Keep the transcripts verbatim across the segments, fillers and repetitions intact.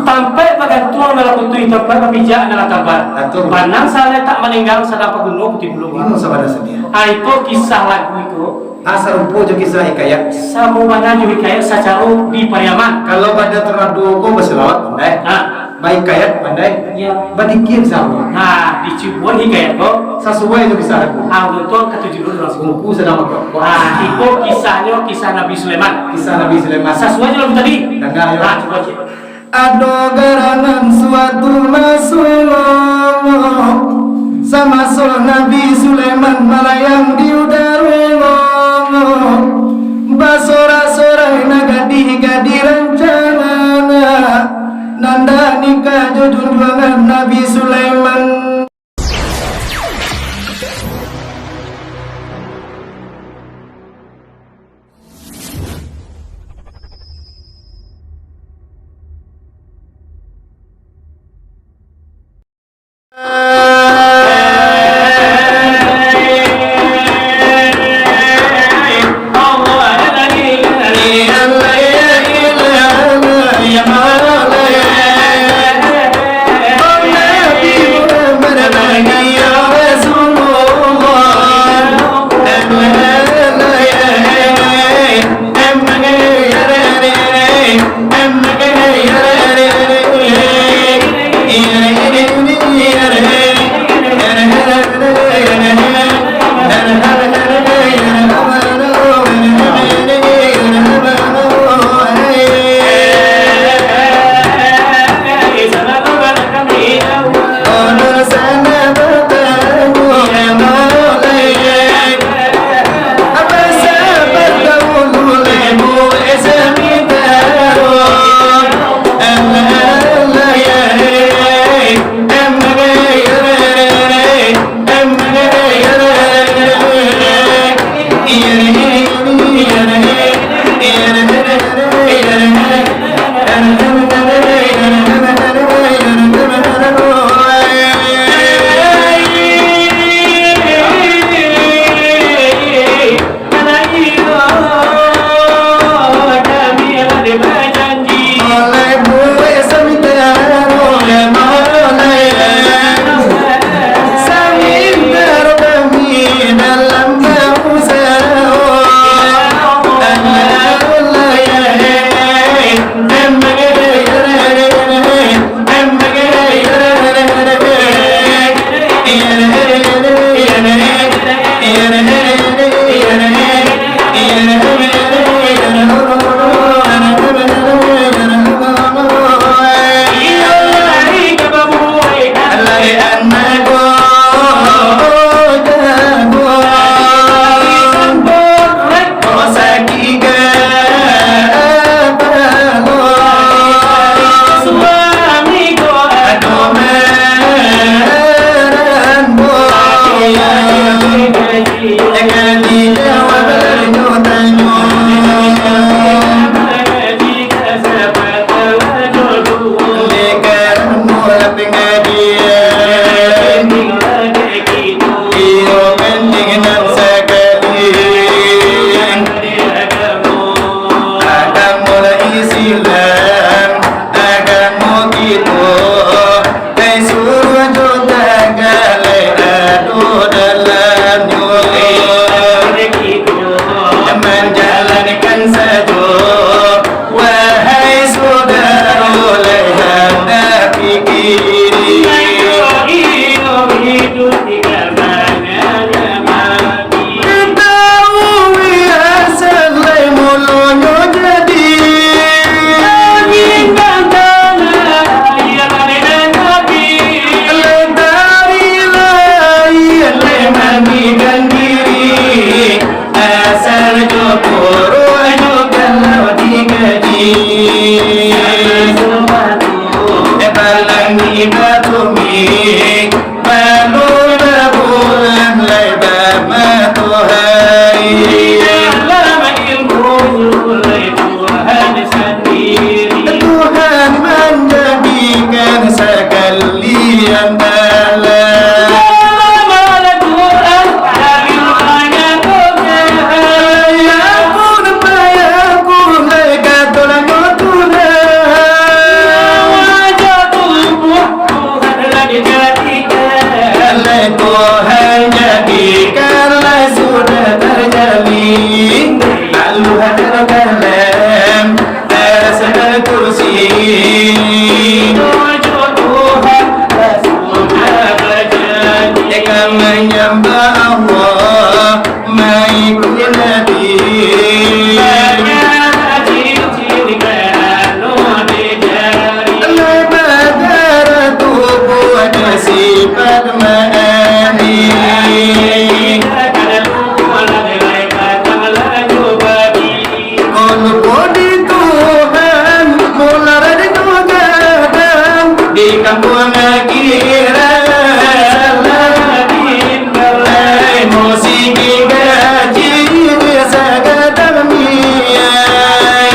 Tampek bagantuang dalam putuih, tampek bapijak dalam kabar. Atul. Panang salai tak maninggang, sadang paguno putih bulu. Ino sabana sadiah. Ah, iko kisah lagu iko. Ah, sarupo jo kisah hikayat. Samo bana jo hikayat sacaro di Pariaman. Kalau bada tornado ko basalawat pandai. Ah. Bahikayat pandai. Iya. Badikir samo. Nah, dicubo hikayat ko. Sasuai jo kisah lagu. Ah, untuang katuju dulu langsung. Buku sadang bakok. Ah, iko kisahnyo kisah Nabi Sulaiman. Kisah Nabi Sulaiman. Sasuai jo lagu tadi. Danga, yo. Ah, cubo cek. Ado garangan suatu maso, samaso Nabi Sulaiman malayang di udaro, basorak-sorai nan gadih-gadih rancangan, nan dak nikah jo junjuangan Nabi Sulaiman. Kampung Akhirat, Saladin Balai, musik gaji sagadang niai.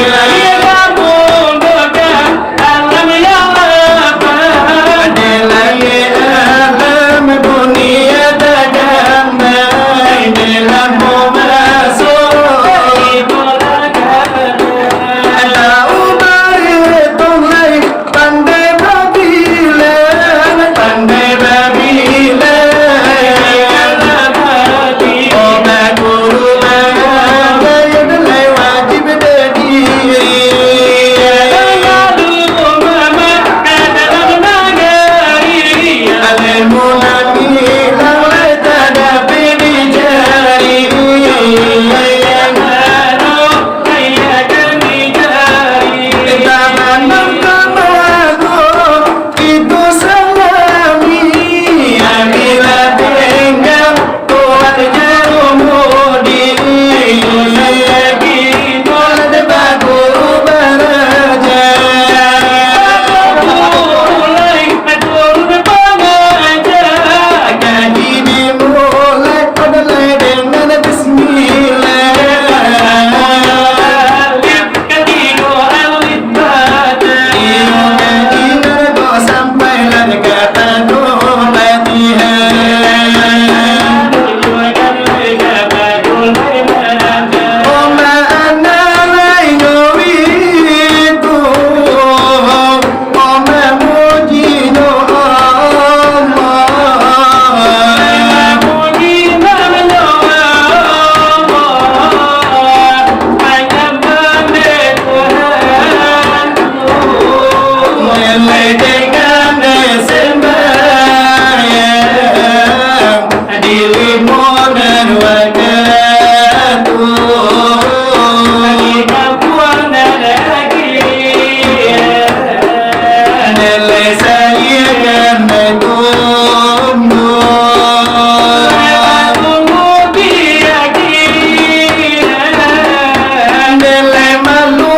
Kampung Gojang, alam yang lapang, di langit alam dunia tagambar, di lampu masuk, di bola. Tahu barito lai, pandai babilang, pandai babilang. Oh, baguru mangaja lai wajib dadi. Ilmu nan ilang lai tadapek dicari. Tanam ka mago, itu salami, ambilah tenggang, kuat jarumudi, lagi kuat baku baraja. Mulai turun pangaja, kaji dimulai, mulai dengan bismillah. Katigo alif ba ta. Iyo, kaji narko sampai lah ka tado Fatihah. Ombak anak lainyo itu. Mamuji jo Allah. Mamuji jo Allah. Manyambah dek Tuhan. Mulai dengan sembahyang. Di limo nan wakatu, di kampuang nan agiah, nan lai sayang nan tumbuah. Nan lai malu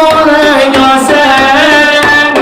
nyo sangaik.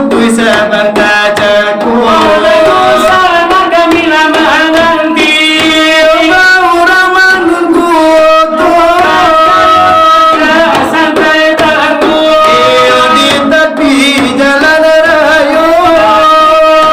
Tui sabanta cako. Urang urang manunggu tu. Santai tangguh. Iyo di tapi jalan rayo.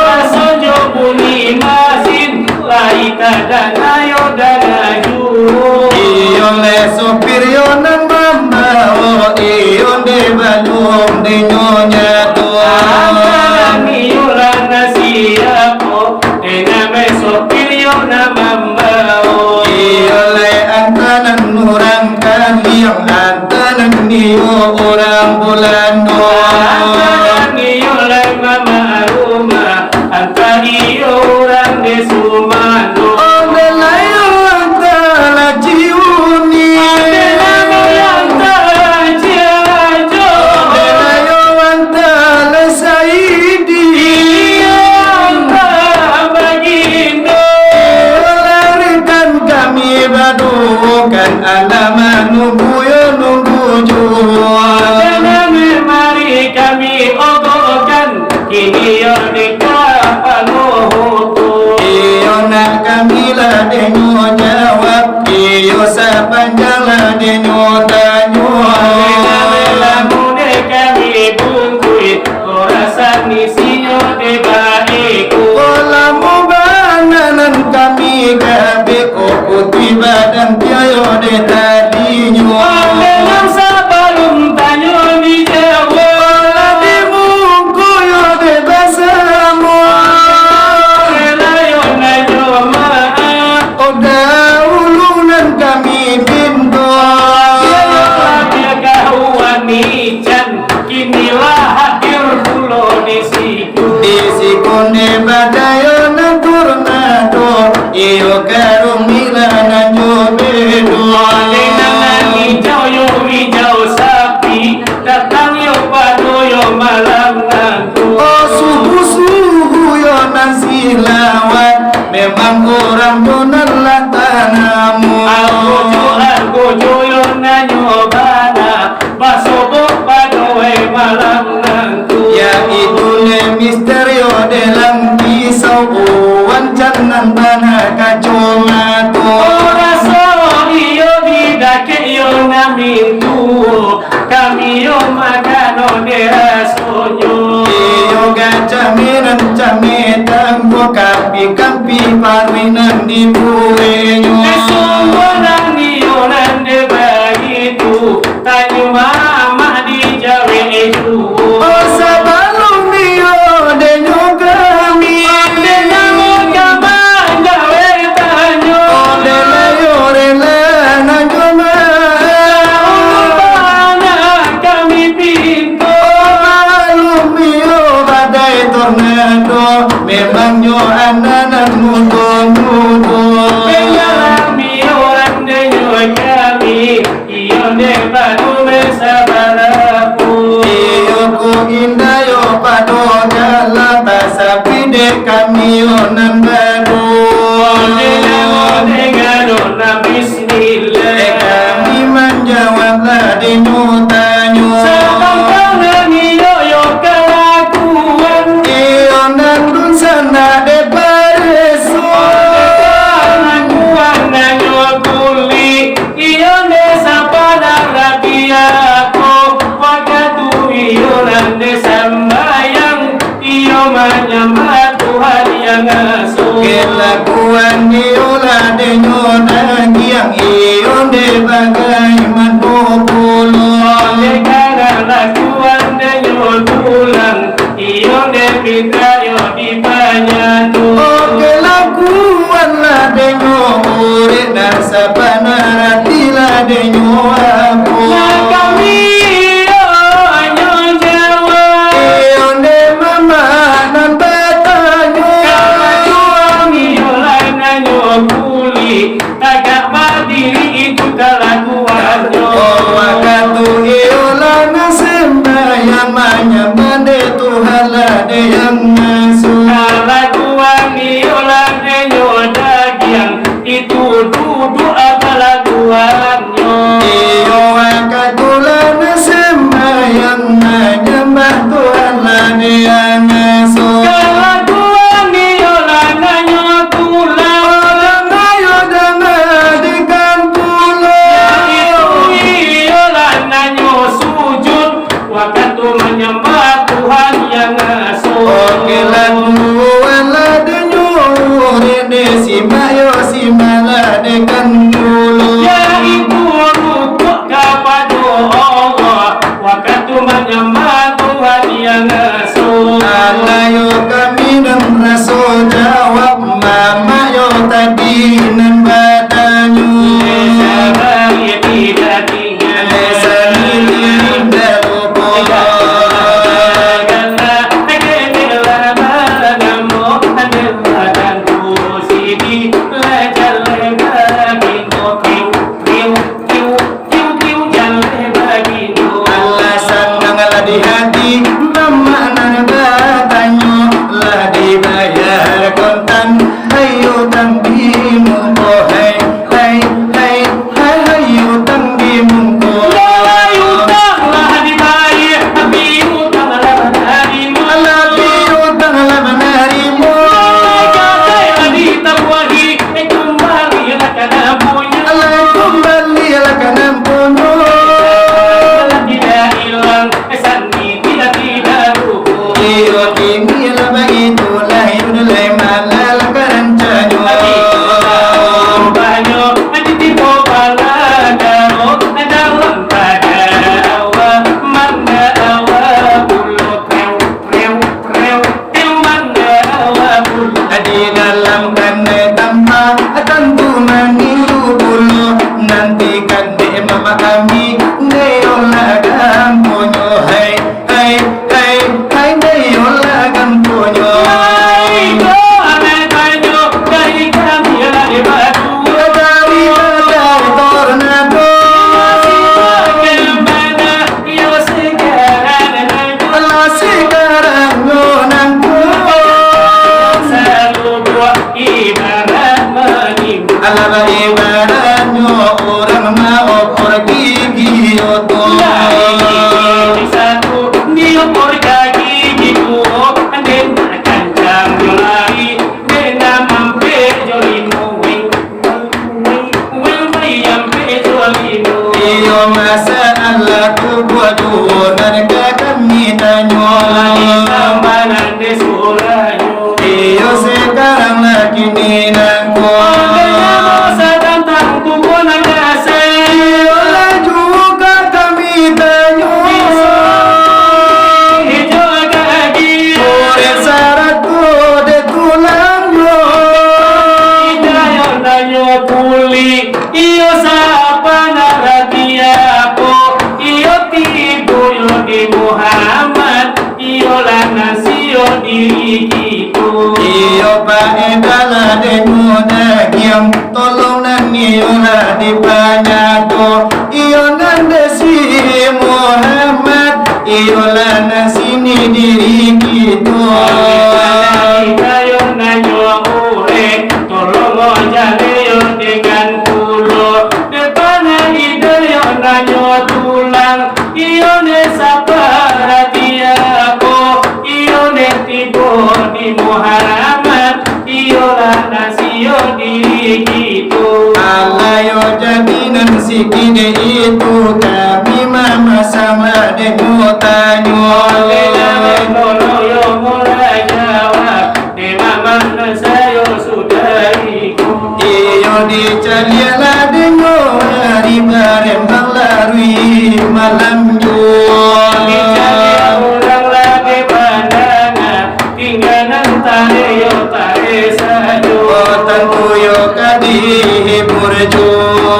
Raso jo bunyi masin. Lai tadanga yo danga juo. Iyo lai sopir yo nan mambawo, iyo nde balum denyo nyato. Antah nan iyo lah nan siapo, dek nan lai sopir yo nan mambawo. Iyo lai antah nan urang kaliang, antah nan iyo urang Bulando. Antah nan iyo lai mamak rumah. Antah iyo urang di Sumando. Onde layo antah lah Ciuni. Onde namo antah lah Ciajo. Onde layo antah lah Saidi. Iyo antah Bagindo. Iyo larikan kami baduo kan, alah manunggu yo nunggu juo. Onde namo mari kami ogohkan. Kini yo di kapalo hoto. Iyo nak kami lah denyo jawab, iyo sapanjang lah denyo tanyo. Rela-rela mudah kami bungkui, ko rasan isinyo dek baiko. Ko lamo bana nan kami gabek, ko putuih badan piayo dek tadinyo. Ambiak nan sabalum tanyo dijawab. Lah di muko yo dek basamo. Rela yo nanyo maaf. Oh dahulu nan kami pinto. Biar kawan ican. Kini lah hadir pulo di siko. Di siko nde badayo nan tornado, iyo karung nila nan jo bedo. Dek nan ijau yo ijau sapi, datang yo pado yo malam nanti. Oh subuh-subuh yo nan silawat, memang urang jo nan lah tanamu. Anggo jo, anggo jo yo nan nyo bana. Basobok pado e malam nanti. Yaitu ne misterio dalam kisau, oh, wancan nan bana kacomato. Oh, raso iyo di dakek yo nan mintuo, kami yo makanon de rasonyo. Iyo gacami nan cami tanggo, kampi-kampi paruik nan dibueknyo. Kesubuhan iyo nan de baitu. Tanyo mamak dijawek juo. Oh, sabalum iyo denyo kami. Dek namo ka manjawek tanyo. Oh, dek layo rela nan jo maaf. Bana kami pinto. Oh, balum iyo badai tornado. Memangnyo anak nan mudo-mudo. Dek namo iyo denyo kami. Iyo nde pado me sabarapo. Iyo ko indak yo pado galak, tasapi dek kami yo nan baduo. Onde namo dengano nan bismillah. Dek kami manjawab lah denyo tanyo. Satantang nan iyo yo kalakuan. Iyo nan dunsanak dek pareso. Onde kalakuan nan nyo kulik. Iyo nde sapadah rabiako, wakatu iyo nan nde sambayang, iyo manyambah Tuhan yang aso. Kelakuan iyo lah denyo dagiang, iyo nde bagai mano pulo. Oleh karano lakuan denyo tulang, iyo nde minta yo dipanyato. Oke, lakuanlah denyo urek nan sabana, ratilah denyo apo. Nah, kami iyo hanyo jawab. Iyo nde mamak nan batanyo. Kalakuan iyo lah nan nyo kulik. Tagak badiri itu kalakuannyo. Oh, wakatu iyolah nan sembahyang manyambah dek Tuhan lah dek yang ngasuh. Kalakuan iyolah denyo dagiang, itu duduak kalakuannyo. Iyo Oke, laku alah denyo, dek simak yo, simaklah dekan pulo. Yaitu rukuak kapado Allah, wakatu manyambah Tuhan yang asuh. Alah yo kami nan raso jawab, mamak yo tadi nan batanyo. Sabar yo tidak Alah sanang lah di hati, mamak nan batanyo, lah dibayar kontan, ayo tang di muko, hai. Hai, hai, hai, hai, utang di mungko. Lai utang lah dibayia, piutang lah manarimo. Alah piutang lah manarimo. Lai gadai lah ditabuahi, kumbalilah ka nampunyo. Alah kumbalilah ka nampunyo. Alah tidak ilang, sandi tidak, tidak rubuh. Iyo kini lah baitu, lah iyo lai malah lah karancanyo. Banyo, di tibo balagaro, dalam pada awak, manda awak, pulo, treu, treu, treu, treu, manda awak, pulo. Di dalam kanai tampa, tantu maniru pulo. Nantikan dek mamak kami, ndeyo lah gamponyo, hai. Hai, hai, hai, ndeyo lah gamponyo. Hai, ko anak tanyo, dari kami lah dibatu. Dari badai tornado. Masih kemana, iyo sekarang nanyo. Alah sekarang nyo nangko. Salubuak ibarat mani. Alah baibaratnyo urang maokor gigi oto. Lai gigi satu, diokor ka gigi duo, den nak kancang jo lari, den nak mampek jo limo, weng, weng, weng, weng, mampek jo limo. Iyo masalah tubuah duo nan ka kami tanyo. Lai tambah nan dek suranyo. Iyo sekarang lah kini nangko. Ondeh namo satantang tubuah nan kasek. Iyo lah juo ka kami tanyo. Ijo kaki. Urek sarato dek tulangnyo. Idayo nanyo kulik. Iyo sapa nan rati apo. Iyo tibo yo di Muhammad. Iyolah nan sio diri kito. Iyo paedah lah dek muda giam, tolong nan iyolah dipanyado. Iyo nan desi Muhammad, iyolah nan sini diri kito. Oleh karano iyo nanyo urek, tolong jaleh yo dengan pulo. Dek panah idayo nanyo tulang. Iyo neh saparati ako, iyo neh tibo di Muhammad, iyolah nan sio diri kito. Alah yo jadi nan sikik dek itu, kami mamasang lah dek mutanyo. Oke, dah, dek, tolong yo mulai jawab. Dek mamak nan sayo sudah iko. Iyo dicaliak lah denyo, ari barembang laruih malam juo. Dicaliak urang lah dek pandanga, tingga nan tarek yo tarek sajo. Oh, tantu yo ka dihibur juo.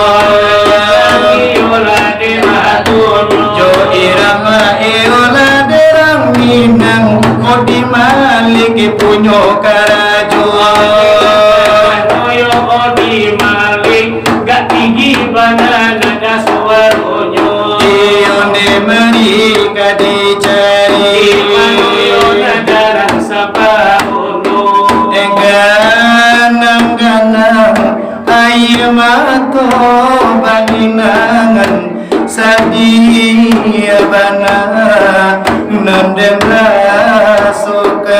Iyolah dek batunyo. Jo irang lah, iyolah dek rang Minang, Odi Malik punyo karajo. Mano yo Odi Malik, gak tinggi bana nada suaronyo. Iyo nde mari ka dicari. Di mano yo nada rang sabaronyo. Eh, ganang-ganang aia mato balinangan. Sadiah bana nan den rasokan.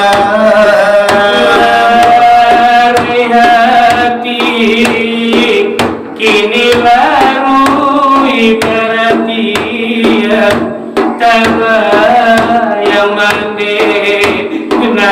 Lari hati kini laruih baratian, tabayang mandeh nan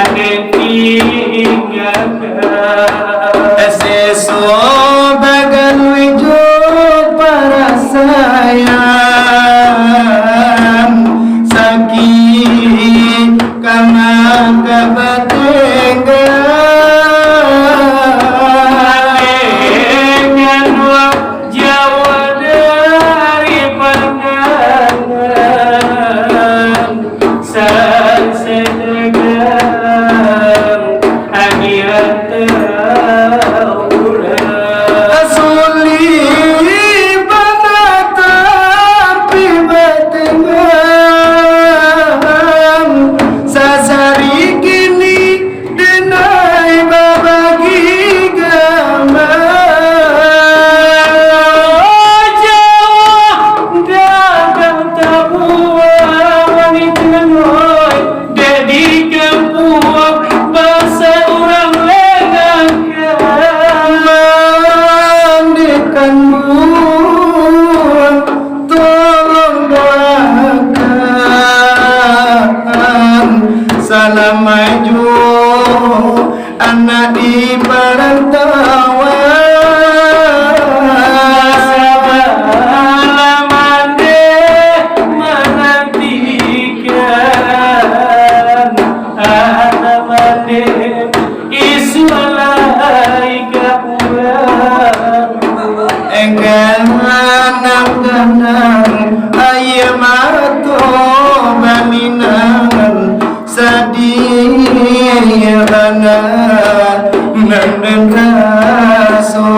anak di parantauan. Sabalah mandeh manantikan anak mandeh isuak lai ka pulang. Enggan nang tanang, aia mato balinang, sadih bana nan den rasokan.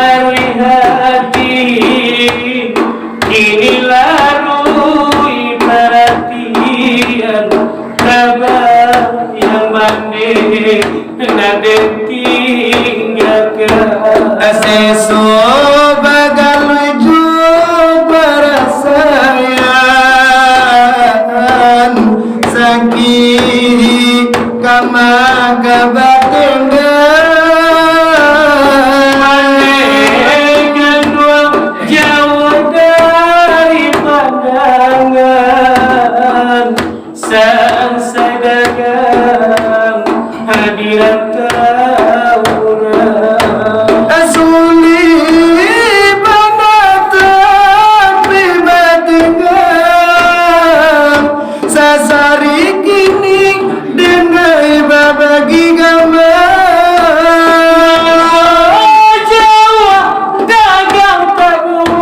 Ari hati kini laruih paratian, kaba nan mandeh nan den tinggakan. Seso bagalui jo parasaian, sakik kama ka batenggang. Pandai kanduang jauah dari pandangan, sansai dagang hadirat ka urang. Sulik bana tapi batenggang, sasari kini denai babagi gamang. Jauah dagang tabuang,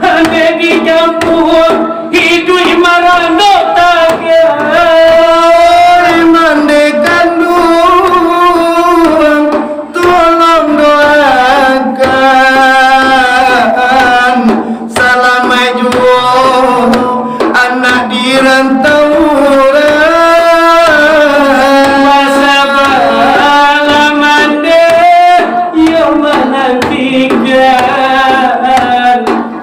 hanya di kampuang iduik marano tagang. Mandeh kanduang, tolong doakan salamaik juo anak di rantau urang. Sabalah mandeh iyo manantikan,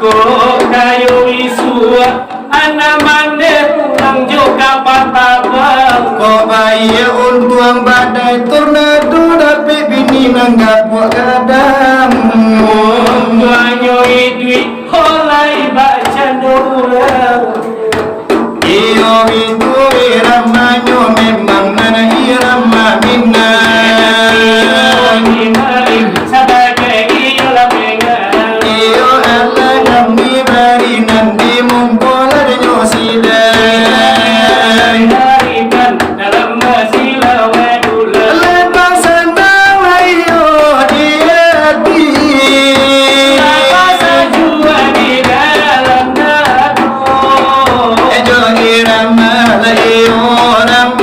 kok kayo isuak anak mandeh pulang jo ka patabang. Kok baiak untuang badai tornado, dapek bini nan gapuak gadang. Untuangnyo iduik, ho lai bacando urang. Iyo itu iramanyo, memang nan irama Minang. Sabagai iyo lah pengang. Iyo alah nan dibari, nan dimungko lah denyo sidang. Dibarikan dalam basilawan ulang. Lepas sanang iyo di ati. Lepas jua di dalam dado. Jo irama lah iyo urang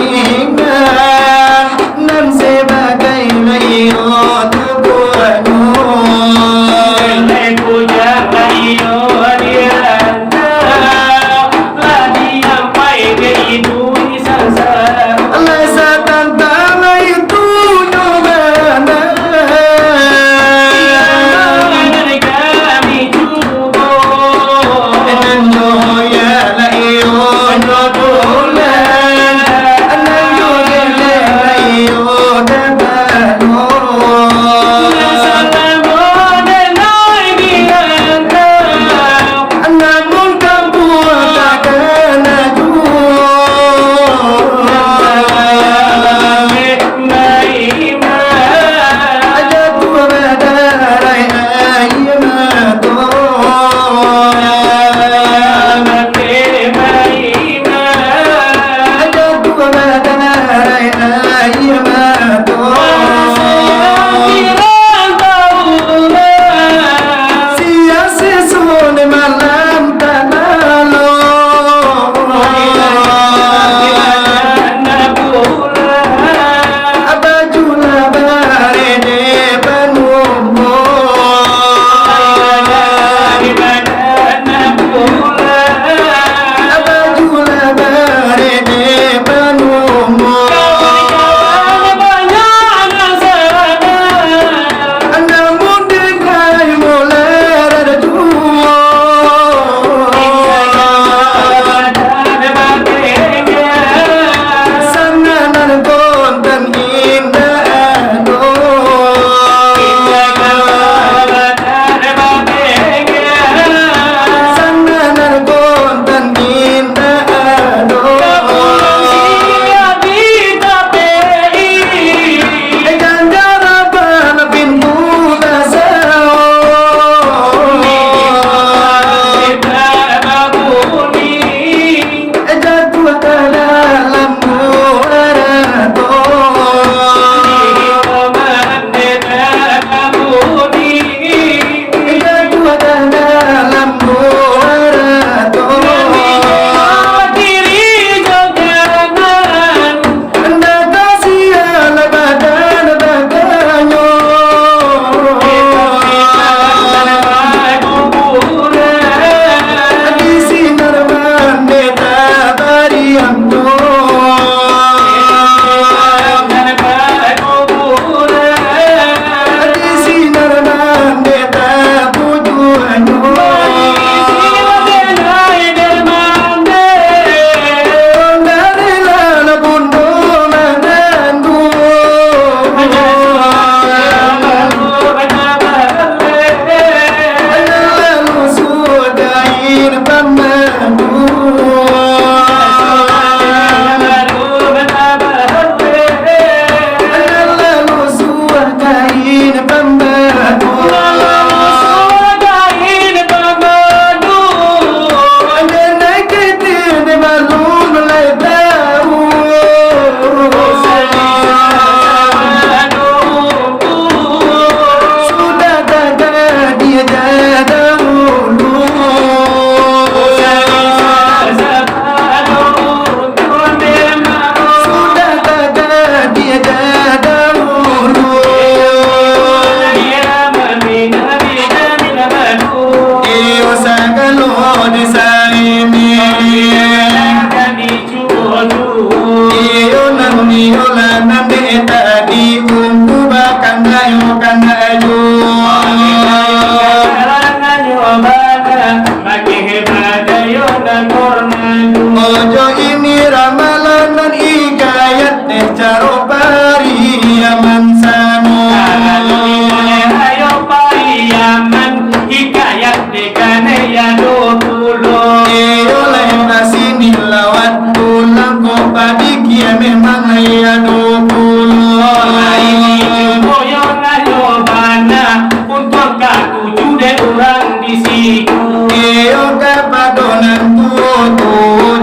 Hikayat dek caro Pariaman sano. Kalau boleh ayo Pariaman, hikayat dek kanai ado pulo. Iyo lai basini lawat pulang ko padikia memang lai ado pulo. Lai dicuboyo ayo bana, untuang ka tuju dek urang di situ. Iyo kapado nan tuo tu,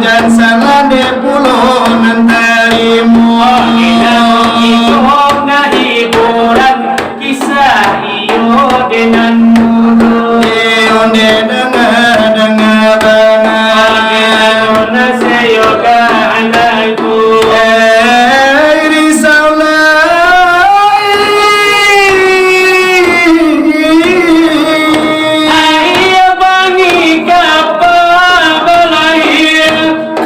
jan salah dek pulo nan tarimo. Oke, dah, itu nah hiburan, kisah iyo dek nan mudo. Iyo dek danga-danga bana. Oke, dah, nah sayo ka anakku. Eh, risalah. Aia bani kapa balahia,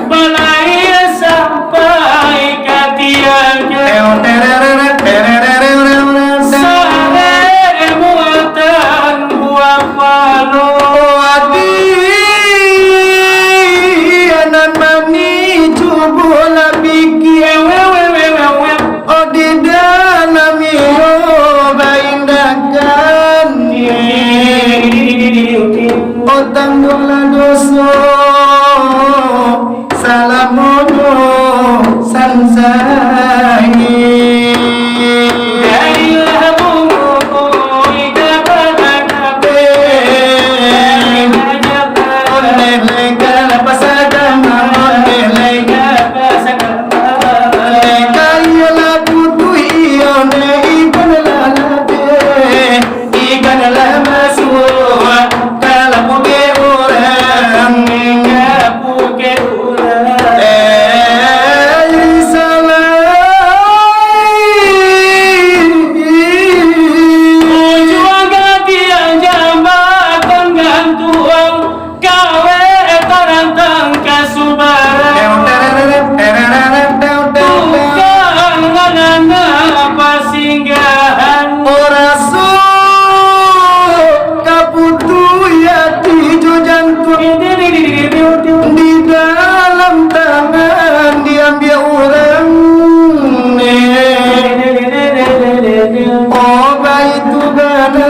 balahia sampai ka tiaga. Sarek muatan buah palo. Ati anan mani cubo lah pikia. Oh, di dalam iyo baindakan. Oh, tangguanglah doso salamonyo sansai. Ondeh lai ka lah pasadang, ondeh lai ka lah pasadang. Ondeh ka iyo lah putuih, ondeh ikan lah latih, ikan lah masuak, ka lah pukek urang, ka lah pukek urang. Eh, salah. Ujuang gadiang jambatan gantuang, kawek tarantang ka subarang. Tukang nan anak pasinggahan. Urang su ka putuih ati jo jantuang. Di dalam tangan diambiak urang. Oh, baitu bana.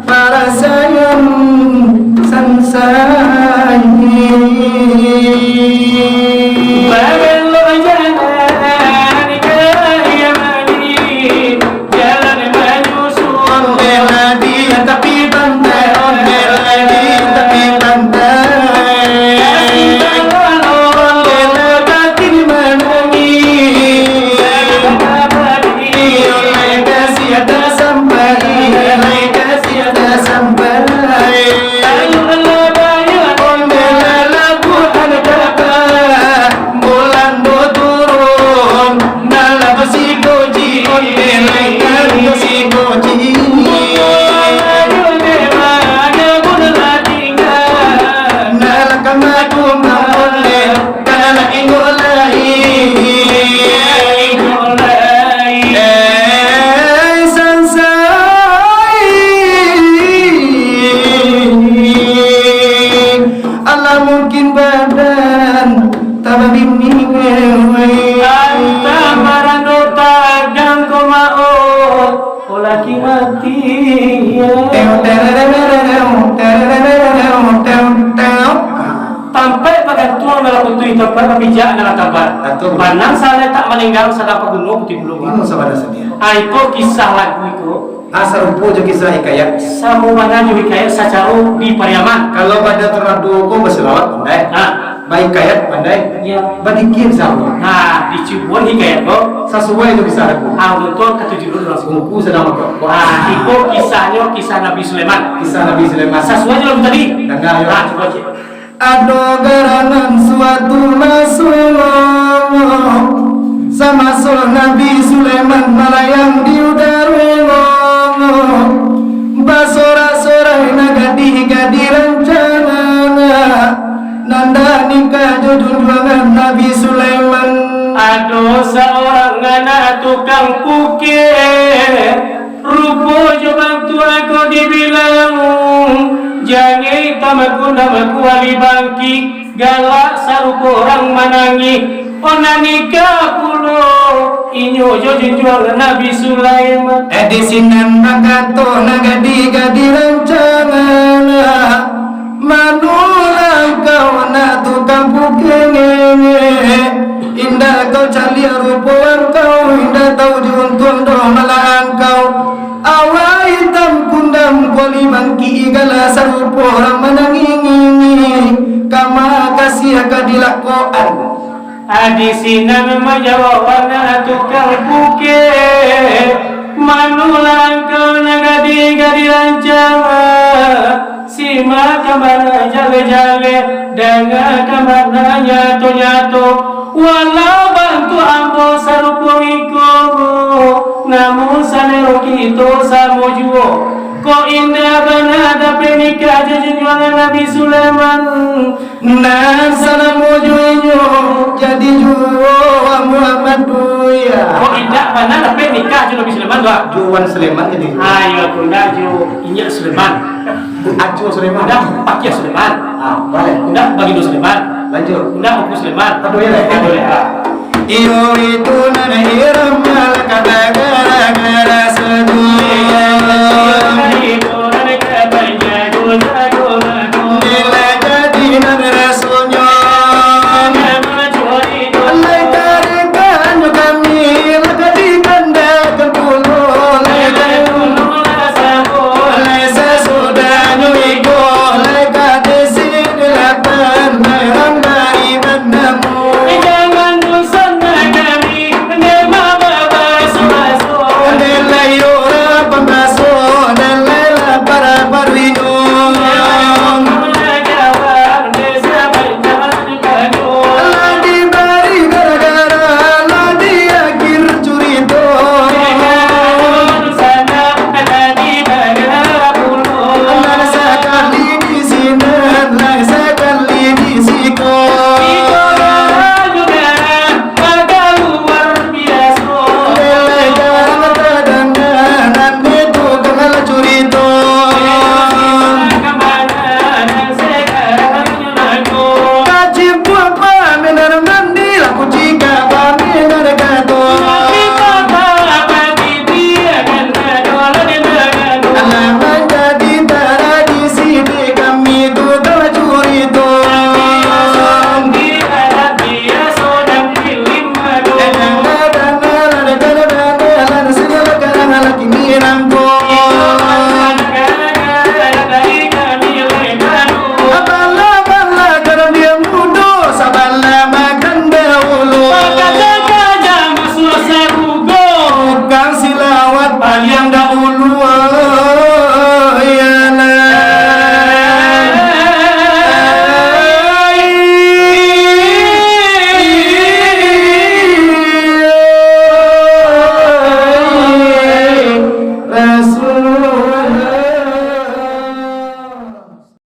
Parasaian sansai. Babelok jalan ka Yamani, jalan manyusun. Ondeh lah di tapi pantai, ondeh lah di tapi pantai. Kasih tahu, ondeh lah batin manangih. Iyo, lai ka sia tasampai, lai ka sia tasampai. Ondeh lah labuah Andaman, bulan baturun, nan lah basiko ji, ondeh lai ka basiko ji. Nan lah ka makumbang, ondeh Ka nak ingok lai, ingok lai. Eh, sansai. Alah mungkin badan tababini, eh. Antah barando tagang ko maot. Oh, laki mati, ya. Teu, terereu, terereu, tereu. Tampek bagantuang dalam butuh tampek, bapijak dalam kabar. Batua. Banang saleh tak maninggang, sadang paguno putih bulu. Anu sabana sadia. Ah, iko kisah lagu iko. Ah, sarupo jo kisah hikayat. Samo bana jo hikayat sacaro di Pariaman. Kalau bada teradu ko basalawat, pandai. Ah. Bahikayat pandai. Iya. Badikir samo. Nah, dicubo hikayat ko. Sasuai jo kisah lagu. Ah, untuang katuju dulu langsung. Buku sadang mangkok. Ah, iko kisahnyo, kisah Nabi Sulaiman. Kisah Nabi Sulaiman. Sasuai jo lagu tadi. Danga, yo. Ah, cubo cek. Ado garanan suatu maso, samaso Nabi Sulaiman malayang di udaro, basorak-sorai nan gadih-gadih rancana. Nan dak nikah jo junjuangan Nabi Sulaiman. Ado saurang anak tukang pukek, rupo jo bantuak ko dibilang, jangek tamaku namaku ahli bangkik. Galak sarupo urang manangih, oh, nan nikah pulo inyo jo junjuang Nabi Sulaiman. Eh, di sinan bakato nan gadih-gadih rancangan, manulah kau nak tukang pukingin. Indak kau caliak rupo angkau, indak tahu diuntuang doh malah angkau. Awak itam kundam kuali bangkik, galak sarupo urang manangih, kama kasiah ka dilakoan. Adi sinan manjawab anak tukang pukeh, manulah angkau nan gadih-gadih rancang. Simak ka bana jaleh-jaleh, danga ka bana nyato-nyato. Walau bantuak ambo sarupo iko, namun salero kito samo juo. Kok indak bana dapek nikah jo junjuangan Nabi Sulaiman? Nan salamo jo inyo jadi juo Muhammad Duya. Kok indak bana dapek nikah jo Nabi Sulaiman tu, ah? Juo Sulaiman jadi. Ayo, aku indak jo inyo Sulaiman. Aco Sulaiman. Indak pakiah Sulaiman. Ah, boleh. Indak bagindo Sulaiman. Lanjut. Indak buku Sulaiman. Aduh, ya, ya. Aduh, ya. Iyo itu nan irama lakata gara-gara saduri.